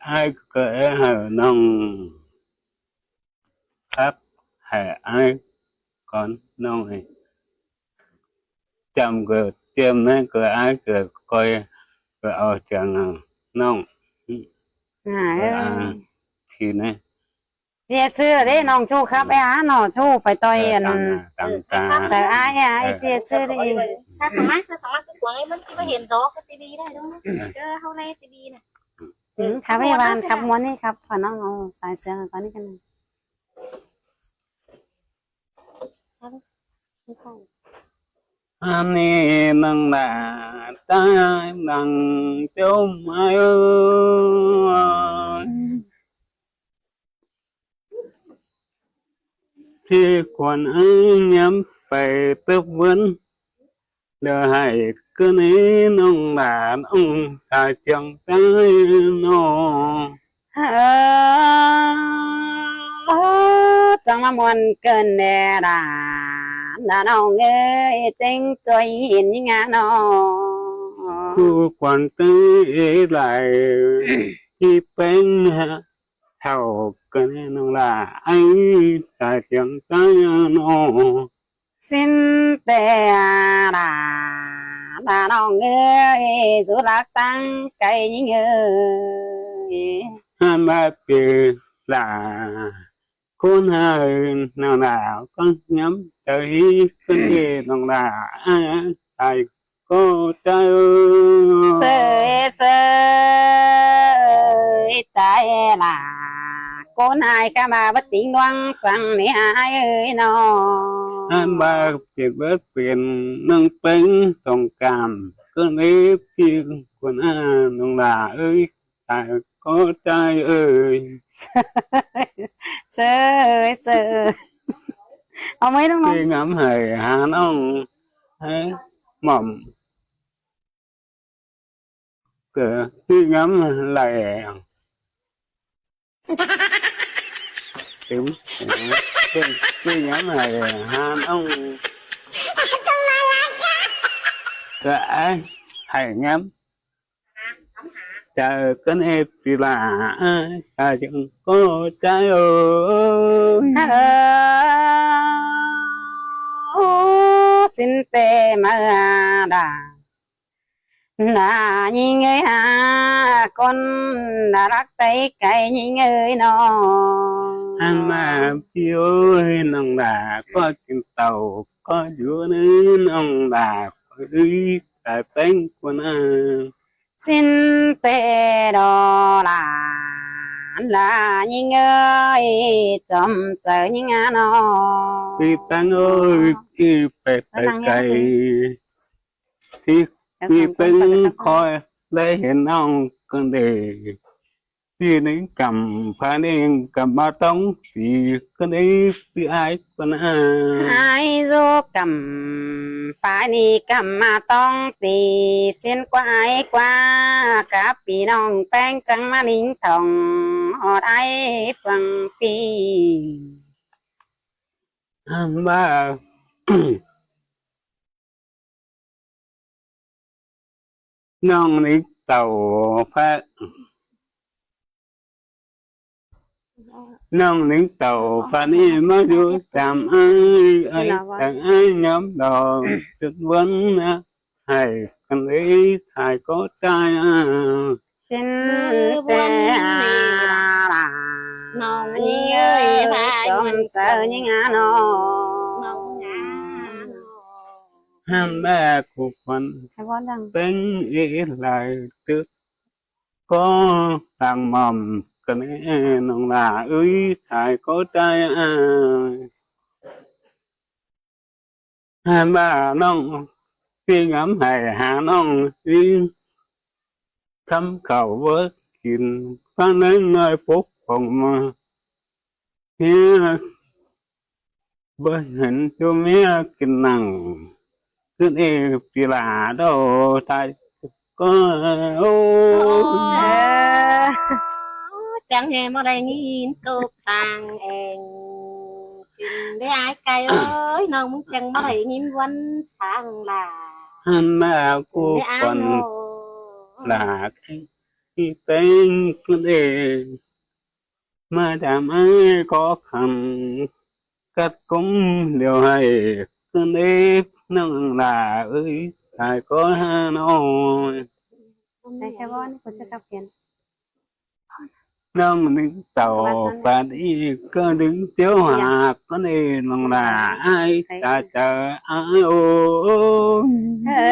ອ້າຍກໍເອີຍ ໃຫ້ນ້ອງ ຄັບ ໃຫ້ອ້າຍກ່ອນ ນ້ອງເອີຍ. ຈຳກໍຈຳນະ ກໍອ້າຍກໍຄ່ອຍກໍເອົາຈັງນ້ອງ ຫາເອີຍ ທີນະ. ເສຍຊື່ເດ້ ນ້ອງຈູ້ຄັບ ໄປຫານ້ອງຈູ້ໄປຕໍ່ຍ ເອີ ອັນ ຕາມໜ້າຕາມຕາ ໃສ່ອ້າຍ ອ້າຍ ເອີ ເສຍຊື່ເດ້. ຊັກອອກມາ ຊັກອອກມາ ກວ້າງໃຫ້ມັນຊິບໍ່ເຫັນຈໍ ກໍທີວີໄດ້ເນາະ ເອີ ເຈີເຮົາໃນທີວີນະ. ອືມ ຄັບໃຫ້ຫວານ ຄັບມ່ວນນີ້ຄັບ ພານ້ອງເອົາສາຍເສື້ອກ່ອນນີ້ກັນ. ອັນນີ້ນາງຫຼ້າຕາຍນັ່ງຈົ່ມ ອ້າຍເອີຍ ທີ່ຄວນອ້າຍຍາມໄປເຕີບເວີນ ເດີໃຫ້ຄືນໃຫ້ນ້ອງຫຼ້ານ້ອງຕາຈຽງຕາຍເນາະ. ເອີ ຈັ່ງມາມ່ວນເກີນແດ່ດາ ດານ້ອງເອີຍ ເຕັງຊ່ວຍເຫັນຍິງງານ້ອງ ຜູ້ຄວັນເຕີເອຫຼາຍ ທີ່ເປັນເຖົ້າເກີນນ້ອງຫຼ້າ ໄອ້ຕາຈຽງຕາຍເນາະ. ສິນເຕອາດາ ດານ້ອງເອີຍ ສຸລັກຕັ້ງໄກຍິງເອີຍ ຫາມາເປີດລາ ຄົນຫານາງດາວກໍຍຳໃຈ ເພິ່ນເອີຍນ້ອງດາ ອ້າຍຕາຍກໍຈະເອີຍ ເຊີຍເຊີຍຕາຍລາ ຄົນອ້າຍກະມາບໍ່ຕິງດວງສັງນີ້ ອ້າຍເອີຍນ້ອງ ອ້າຍບໍ່ເປັນບໍ່ເປັນ ນາງເປັນຕ້ອງການ ກໍເລີຍພີ່ຄົນອ້າຍນ້ອງດາເອີຍ ຕາຍກໍຈະເອີຍ ເຊີຍເຊີຍ ເອົາໄວ້ນ້ອງໆ ທີ່ງາມໃຫ້ຫານ້ອງໃຫ້ໝ່ອມ ເກີດທີ່ງາມຫຼາຍ ເຕັມ ເຕັມ ທີ່ງາມຫຼາຍ ຫານ້ອງ ກະອ້າຍໃຫ້ງາມ ຈະເກີນເອປີລາ ຈະຈຶ່ງກໍຈະເອີຍ ເອີ ສິນເຕມາດາ ນາຍິງເອີຍ ຫາຄົນນາລັກໄຕໄກຍິງເອີຍນ້ອງ ອັນມາພີ່ເອີຍ ນ້ອງດາກໍກິນເຕົ້າ ກໍຢູ່ໃນນ້ອງດາເອີຍ ຕາແປ້ງຄົນອາ ສິນເຕດອລາ ລາຍິງເອີຍ ຈອມເຈີຍິງອານ້ອງ ພີ່ແປ້ງເອີຍ ທີ່ໄປໄກ ທີ່ ທີ່ເປັນຄອຍໄດ້ເຫັນນ້ອງຄົນເດີ ທີ່ໜຶ່ງກຳພານິງກຳມາຕ້ອງສີ ກໍໄດ້ທີ່ອາຍຄົນອາ ອາຍໂຍກຳພານິງກຳມາຕ້ອງຕີ ເຊັ່ນກວ່າອາຍກວ່າ ກັບພີ່ນ້ອງແປ້ງຈັງມານິງທ່ອງ ຮອດອາຍເຟືອງປີ ອັນວ່າ ນ້ອງນິງເຕົ້າພະ ນ້ອງນິງເຕົ້າພະນີ້ມາຢູ່ຕາມອ້າຍ ອ້າຍແຕ່ງອ້າຍຍາມດອກ ຈົນວັນນະ ໃຫ້ກັນເລີຍ ໃຫ້ກໍຕາຍ ເຊັ່ນແຕ່ລາ ນ້ອງຍິງເອີຍ ພາຍມັນເຈີຍິງອານ້ອງ ຫັ້ນແລະຄູ່ຂວັນ ເປັນອີກຫຼາຍຕຶກ ກໍຕັ້ງໝ່ອມກັນແນ່ນ້ອງຫຼ້າເອີຍ ຖ້າກໍໄດ້ອ້າຍ ຫາມານ້ອງ ຊິງາມໃຫ້ຫານ້ອງ ຊິຄຳເຂົ້າບໍ່ກິນ ຟັງນາງນ້ອຍປົກປ້ອງມາ ເຮຍ ບໍ່ເຫັນຈຸເມຍກິນໜັງ ຂຶ້ນເອງປີລາໂດໄທ ກໍ ໂອ້ ເອີ ຈັງແຮງບໍ່ໄດ້ຍິນກົບຕ່າງແອງ ຂຶ້ນໄດ້ອ້າຍໄກ່ເອີຍ ນ້ອງມຶງຈັ່ງບໍ່ໄດ້ຍິນວັນທາງລາ ຫັ້ນມາກູ່ກ່ອນລາ ແຕ່ງກັນເອງ ມາດາມອ້າຍຂໍຄຳ ກັດກົມຫຼຽວໃຫ້ກັນເອງ ນ້ອງຫຼ້າເອີຍ ອ້າຍຂໍຫານ້ອງ. ໄດ້ແຄ່ວ່ານີ້ເພິ່ນຈະກັບແກ່ນ ນ້ອງນຶກເຕົ້າ ປານອີກກໍດຶງຕຽວຫາກັນເອງ ນ້ອງຫຼ້າອ້າຍຕາເຈົ້າ ອ້າຍໂອ້ຍ.